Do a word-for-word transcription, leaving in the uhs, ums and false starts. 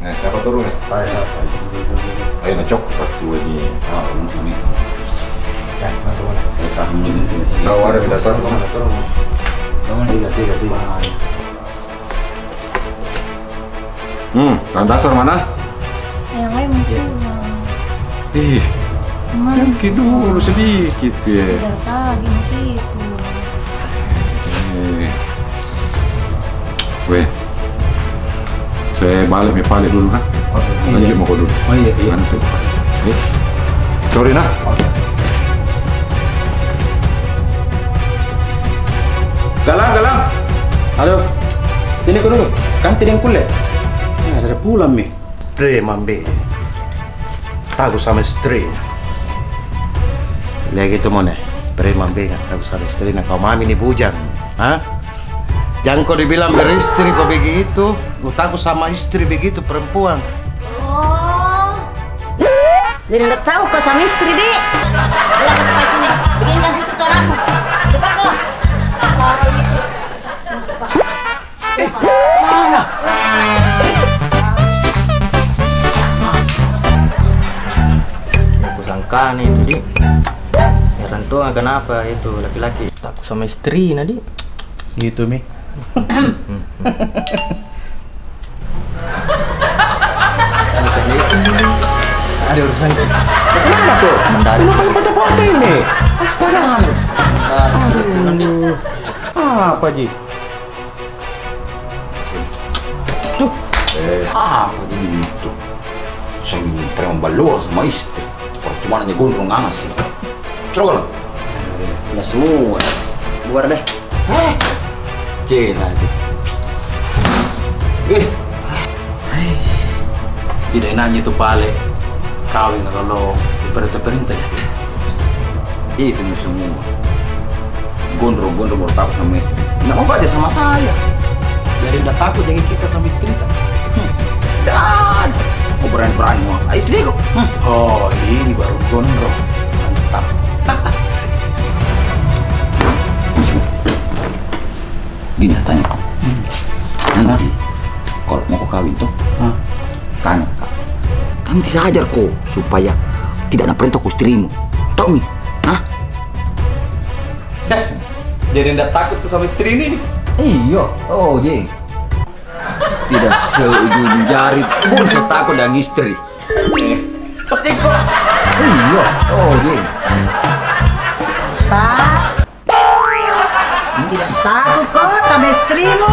Eh, siapa turun ya? Saya, saya. Ayo, na cok pas tua ni. Ah, mungkin ni. Eh, mana, mana? Eh, tahan ni. Kau ada minta saran? Mana, turun, mana? Turun, tiga, tiga, tiga. Hmm, Tante Asar mana? Yang lain mungkin. Ih, mungkin dulu sedikit ya. Tidak lagi begitu. Eh. Weh. Saya balik mi pale dulu, nah. Oke. Lanjut mau dulu. Oh, iya, iya. Nanti. Eh. Sorry, nah. Oke. Galang, Galang. Halo. Sini ko dulu. Kan tidak kulle. Eh, ada pulang mi. Preman be. Takut sama istrinya. Lihat gitu, Mone. Preman be, takut sama istrinya. Kau mami ni bujang. Hah? Jangan kau dibilang beristri kau begitu. Kau takut sama istri begitu, perempuan. Oh. Jadi ndak tahu kau sama istri, Dek. Pulang ke tempat sini. Bikinkan susu tuan aku. Cepat kau. Eh, mana? Kusangka ni itu, Di. Heran tu kenapa itu laki-laki takut sama istri, nah, Di. Gitu mi. Ada urusan. Kenapa tuh? Mendadak. Kenapa foto-foto ini? Astaga. Aduh. Apa ji? Tuh. Eh, apa ji itu? Saya preman balor sama istri. Percuma nanya gondrong amat sih. Coba lah. Nggak semua. Bubar deh. Hah? Cina aja. Eh. Hai. Tidak enaknya itu pale. Kawin kalau diperintah-perintah jadi. Itu mi semua. Gondrong-gondrong baru takut sama istri. Nggak mau aja sama saya. Jadi ndak takut jadi kita sama istri ta? Hmm. Dan kau berani-berani mau istriku. Hmm. Oh, ini baru gondrong. Mantap. Gini saya tanya kau. Hmm. Nanti kalau mau kau kawin tuh, hah? Kau, kau nanti saya ajar kau supaya tidak na perintah kau istrimu. Tahu mi? Hah? Jadi ndak takut kau sama istri ini? Iyo, oh, je. Tidak seujung jari pun saya takut dengan istri. Iya, oh, je. Pak, tidak takut kau sama istrimu?